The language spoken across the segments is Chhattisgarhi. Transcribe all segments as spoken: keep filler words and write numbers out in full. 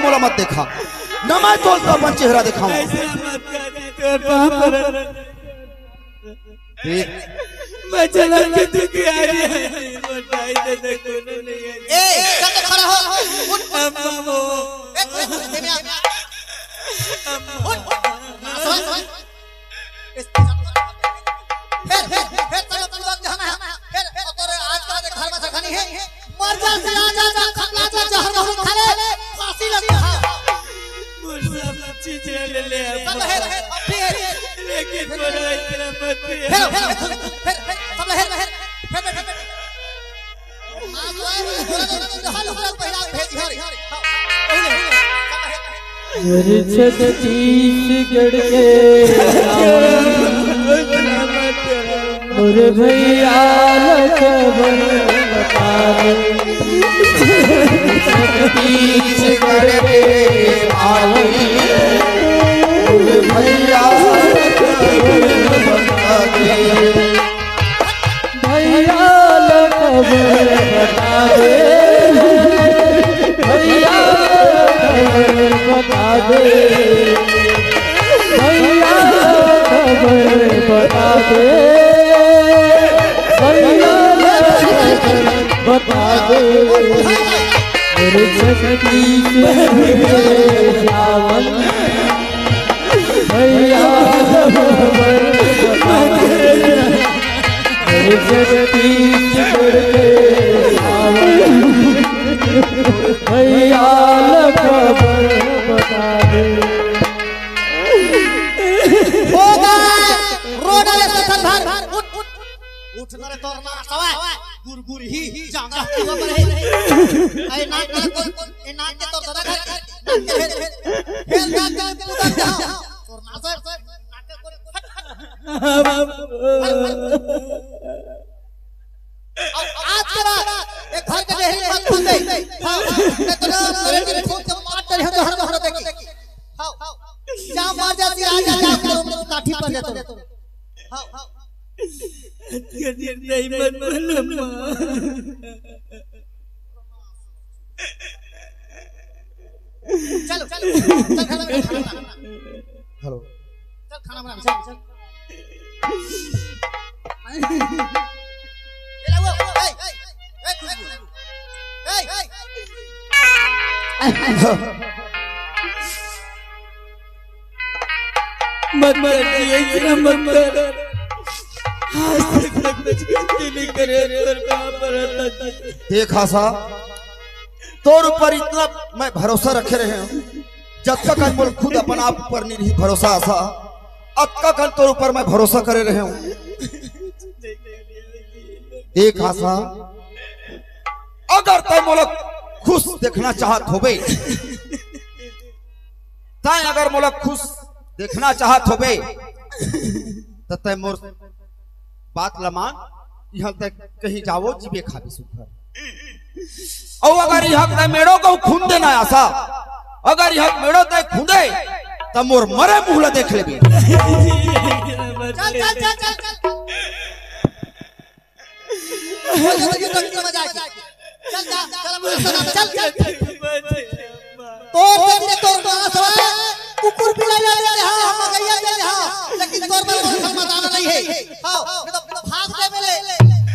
मोला मत देखा, न मैं तोला अपन चेहरा देखाऊं। ऐसा मत कर, तोर पाँव परत। देख। मैं चला के तू के आ रही है, बताई दे दे, कोनो नहीं है। ए, चल तो खड़ा हो, उठ। अम्मा वो। ए, ए, ए, ए, अम्मा। उठ। फेर, फेर, फेर तोला पूरा जहान हे। फेर, फेर तोरे आज के बाद घर में सखनी हे। मर जा, सिला जा, जा, खपला जा, जहर बहुत खा ले, फांसी लग जा। मोर सब चीज ले ले, सब है, अब भी है। लेकिन मोला इतना मत दे। फेर, फेर, फेर, फेर, सब है, है, फेर, फेर, फेर, फेर। आज तो है, बोला तो, तो हल हुआ, पहला भेज घर। हाँ, पहले, पहले, सब है। अरे छत्तीसगढ़ के रावण, अरे भैया ला खबर बता दे। छत्तीसगढ़ के रावण, अरे भैया ला खबर बता दे। भैया ला खबर बता दे, भैया ला खबर बता दे, भैया ला खबर बता दे, भैया ला खबर बता दे। मेरे छत्तीस सावन भैया, छत्तीसगढ़ के भैया ला खबर बता दे। हो गए, रो डाले ससुर घर। उठ, उठ, उठ ना रे, तोर ना सवा। गुरगुर ही जांगा के ऊपर है। ए नाक के कोन, ए नाक के तोर दादा घर, नाक के हेल, हेल, हेल नाक के पूरा जाओ। तोर ना सर, नाक के कोन। अब आज के बाद एक घर के देहरी मत खुल दे। हाँ, मैं तो ना मेरे के खूब जब मार तेरे हो तो हर बार देखी। हाँ, जा मार जा, जा, जा, जा, लाठी पर जा तू। हाँ, हाँ। अतका दिन नहीं मन बोलम्मा। चलो, चलो, चल खाना बना, खाना बना। हेलो। चल खाना बना, चल, चल। ये ला वो, ए, ए, ए, खुशबू। ए, ए। मत कर, ये इतना मत कर। आज तक मैं कुछ गलती नहीं करे, पर कहाँ पर रहता था? देख आशा, तोर ऊपर इतना मैं भरोसा रखे रहे हूँ, जतका कन मोला खुद अपन आप ऊपर नहीं रही भरोसा आशा, अतका कन तोर ऊपर मैं भरोसा करे रहे हूँ। देख आशा, अगर तैं मोला खुश देखना चाहत होबे, तैं अगर मोला खुश देखना चाहत होबे, त तैं मोर बात ल मान, इहाँ तैं कहीं जावो, जीबे खाबे सुग्घर। अउ अगर इहाँ तैं मेड़ो कहूँ खुंदे ना आशा, अगर इहाँ मेड़ो तैं खुंदे, त मोर मरे मुँह ल देख लेबे। चल, चल, चल, चल, चल। चल जा, चल, चल, चल, चल। तोर जब ले तोर माँ सवा, कुकुर बिलाई ला ले हा, हम गैया ले हा, लेकिन तोर माँ सवा मदाना नहीं है। हाँ, मैं तो भाग दे मेरे,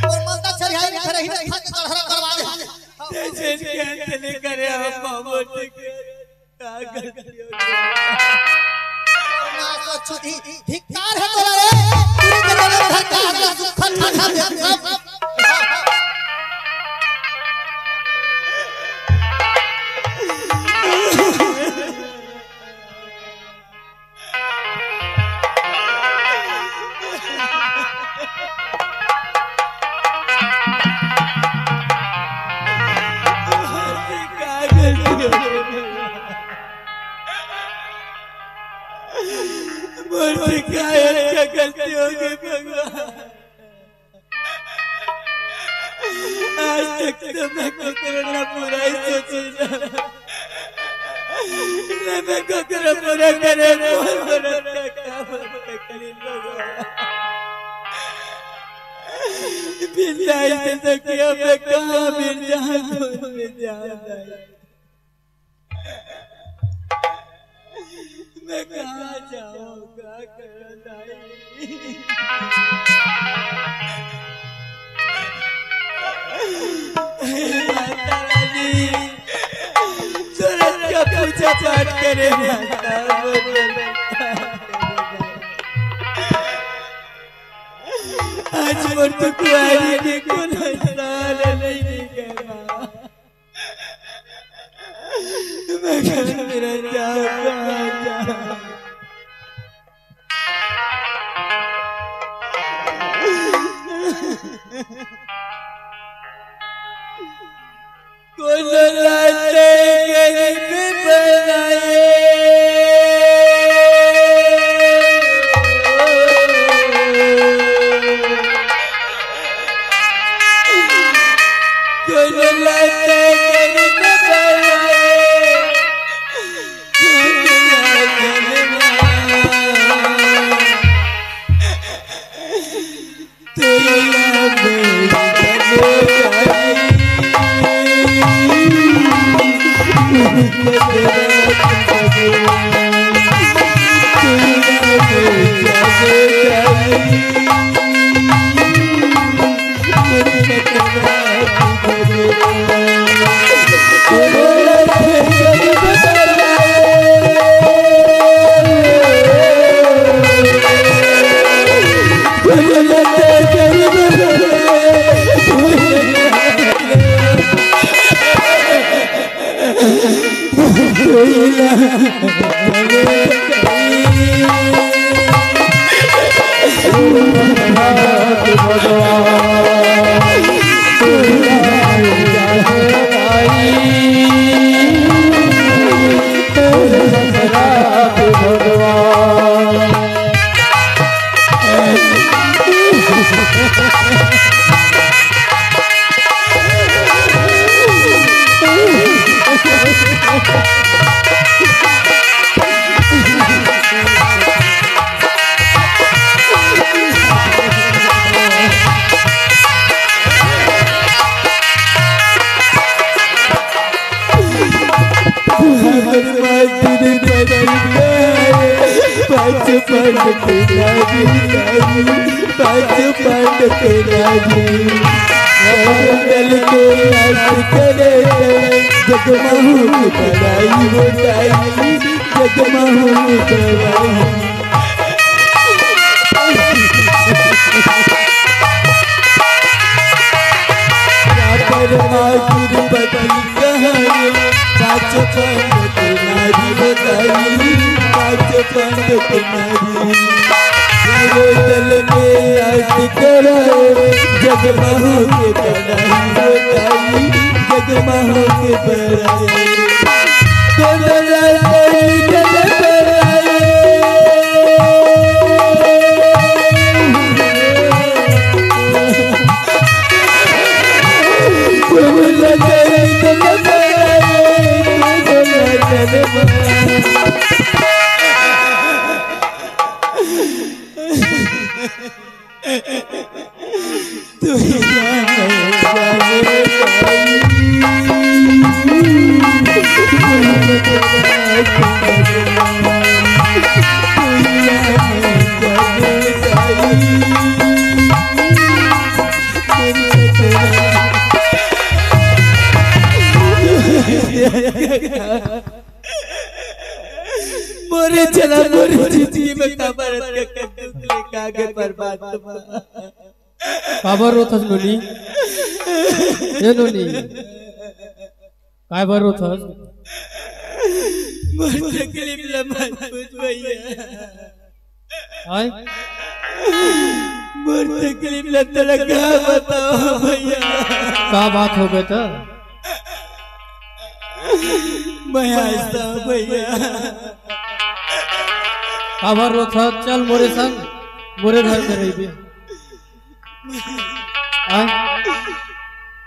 तोर माता छरिया ही खड़े ही खा के गड़हरा करवा दे। हाँ। जैसे क्या तेरे करे हम बाबू ठीक है। का गलती हो गई? ना सोचो धी-, धिक्कार है तोला रे। पूरे जगह में घर का आदमी सुख खा खा दे सब। मोर से का ऐसा गलती हो गई भगवान? आज तक तो मैं ककरो ना बुराई सोचे ना। ना मैं ककरो बुरा करे, मोर मरद का का तकलीफ भगवान। बिन जाए से सखिया मैं कहाँ मिल जाऊँ, मिल जाऊँ। मैं कहाँ जाऊँ, का करूँ दाई? माता रानी, सूरज का पूजा पाठ करे माता, बोलो। आज मोर तो कुआरी के कोनो साल नहीं निकला। मैं घर में रह जाऊँ, कहाँ जाऊँ? कोनो लाते गरीब बनाए। कोनो लाते गरीब बनाए। पाँच पांड तेरा जी, पाँच पांड तेरा जी। दल को याद करे, जगमहू की बड़ाई हो जाई, जगमहू की बड़ाई। द्वापर मा गुरु पति कहाए, पाँच पंडित नारी बताई, पाँच पंडित नारी। दल में याद करो, जगमहू के बड़ाई बताई, जगमहू के बड़ाई। मोरे चला, मोरे जिंदगी में काबर अतका दुख लेके आगे बर्बाद तुम। काबर रोथस नोनी? ए नोनी, काबर रोथस? मोर तकलीफ ला मत पूछ भैया। आय? मोर तकलीफ ला तोला का बताओ भैया। का बात हो गए त? मैं ऐसा भैया। काबर रोथस? चल मोरे संग, मोरे घर में रहिबे। आय?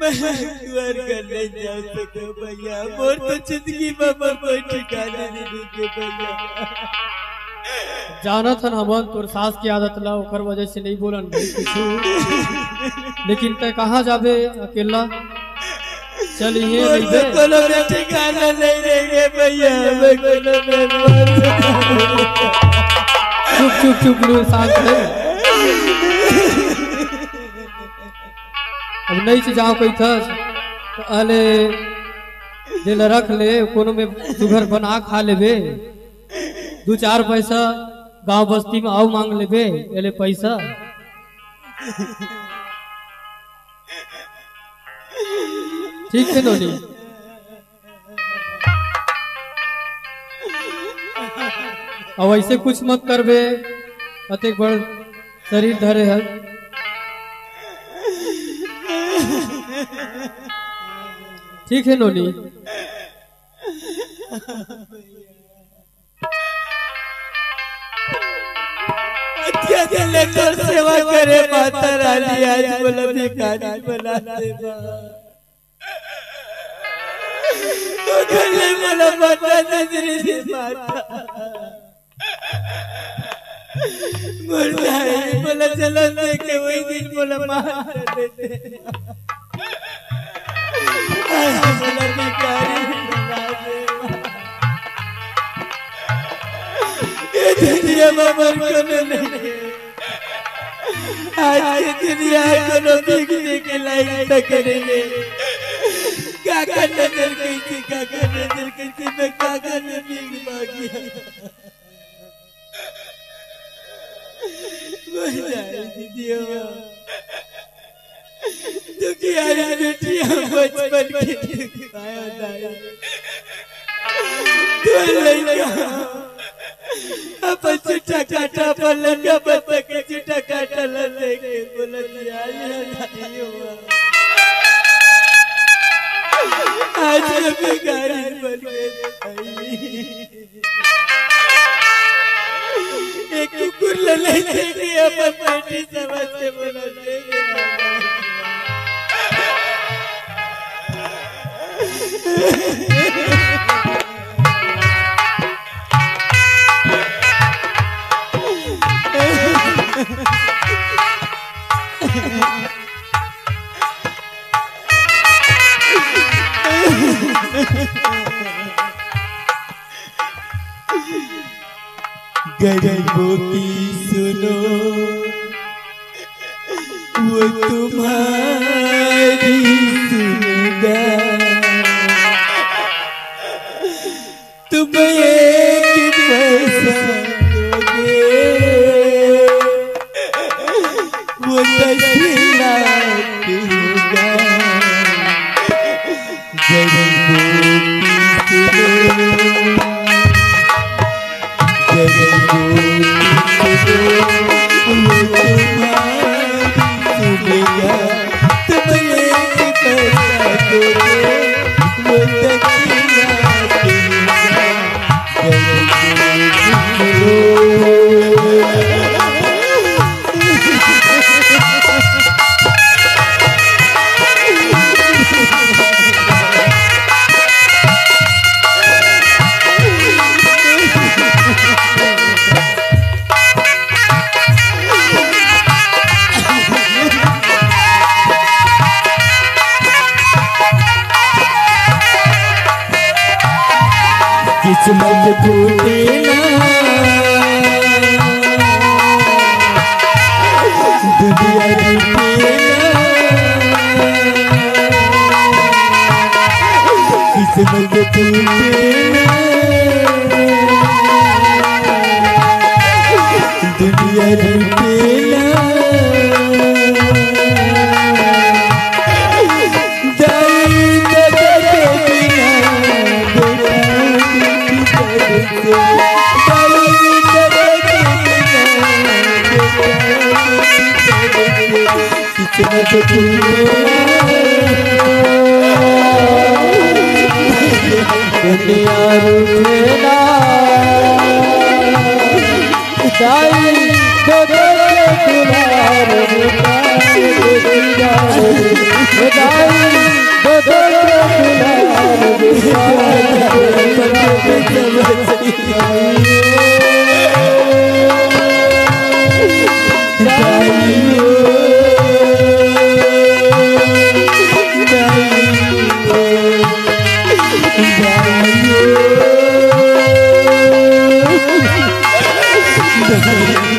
मैं तुंहर घर नहीं जा सकंव भैया, मोर तो जिंदगी में मोर कोई ठिकाना नहीं मिले भैया। जानत हन हमन तोर सास के आदत ला, ओकर वजह से नहीं बोलन भाई कुछ, लेकिन तैं कहाँ जाबे अकेला? चल इहे मोर तो रहिबे। कोनो ठिकाना नहीं रहिगे भैया, मैं कोनो चुप चुप लो, शांत रहे। अब नइ च जाव कहिथस त अले, जेला रख ले, कोनो में सुघर बना खा लेबे। दू चार पैसा गांव बस्ती में अउ मांग लेबे, एले पैसा। ठीक हे नोनी। अब ऐसे कुछ मत करबे, अतेक बड़ शरीर धरे हस। ठीक हे नोनी। अच्छा, चले तोर सेवा करे माता रानी, आज मोला भिखारी बना दे बा। तो चले मोला माता नजरी दे माता। मोर दाई, मोला जलम दे के वही दिन मोला मार देते। आज मोला भिखारी बना दे। ये दुनिया में मोर कोनो नहीं। आज के दुनिया कोनो भीख दे के लायक तक नहीं है। काका नजर कैसे, काका नजर कैसे, मैं काका नजर मांगी। मोर दाई दीदी हो। दुखियारी बेटी हम बचपन के दुख पायो दाई। तू लइका अपन चिट्ठा काटा, अपन लइका बच्चा के चिट्ठा काटा ला देख के बोला, "यार, ये दाई हो।" आज ये भिखारी बन गए दाई। एक कुकुर ल लेके अपन बेटी समझ के बोला, "ले ले।" गरीबों की सुनो, वो तुम्हारी सुनेगा। तुम एक पैसा दोगे, वो दस लाख होगा। गरीबों की सुनो, गरीबों की सुनो, वो तुम्हारी सुनेगा। तुम एक पैसा दोगे, वो दस लाख होगा। किस्मत फूटे ना, दुनिया रूठे ना। किस्मत फूटे ना, दुनिया रूठे ना। दाई दादा के बिना बेटा दुखी दर्द से, दाई दादा के बिना बेटा दुखी दर्द से, किस्मत फूटे ना, दुनिया रूठे ना। दाई दो दो के दुलार बेटा, दाई दो दो के दुलार बेटा। दाई ओ, दाई ओ, दाई ओ।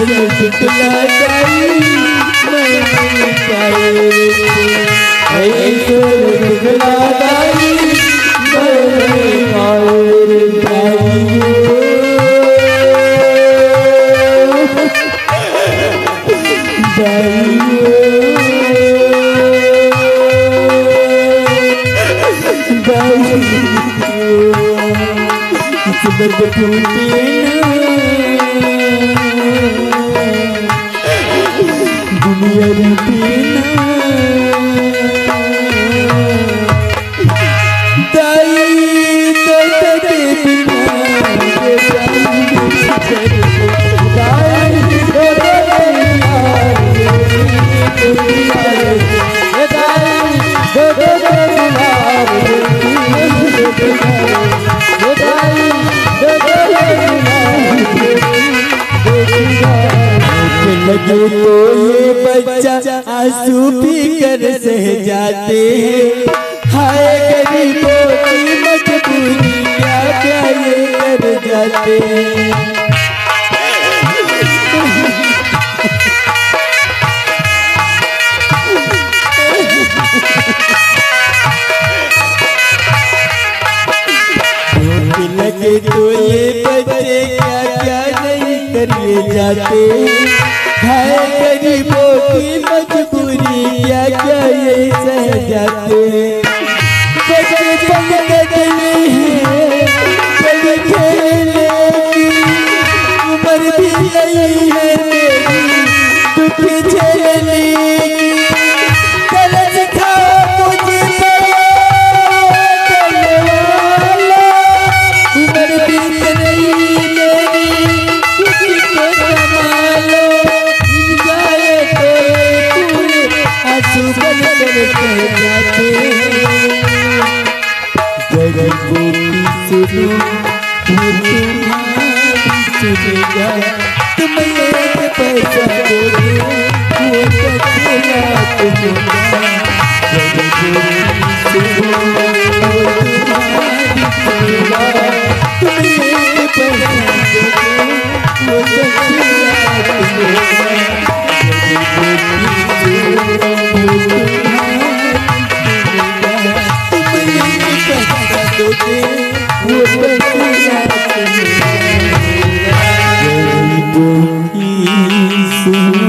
रसगुल्ला दाई, मैं नहीं पाए रे। ऐसे रसगुल्ला दाई, मैं नहीं पाए रे दाई। दाई, दाई। किस्मत फूटे ना, दुनिया रूठे ना। दाई तोर के बिना, दाई तोर के बिना, दाई तोर के बिना, लगे तो ये बच्चा आंसू पीकर सह जाते हैं। हाय गरीबों की मजबूरी, क्या क्या ये कर जाते हैं। भूख लगे तो ये बच्चे क्या क्या नहीं करिए जाते। हाय गरीबों की मजबूरी, क्या क्या ये सह जाते। बचपन का दिन है, चल खेलने की उम्र भी नहीं है तेरी, दुख झेलने की। कर्ज था मुझ पर, करने वाला, उम्र बीत रही मेरी, कुछ तो संभालो। जाए तो पूरे आंसू बन कर कह जाते हैं। गरीबों की सुनो, वो तुम्हारी सुनेगा। तुम एक पैसा दोगे, वो दस लाख दूंगा। गरीबों की सुनो, वो तुम्हारी सुनेगा। तुम एक पैसा दोगे, वो दस लाख दूंगा। गरीबों की सुनो, वो तुम्हारी सुनेगा। तुम एक पैसा दोगे, वो दस लाख दूंगा। गरीबों की सुनो।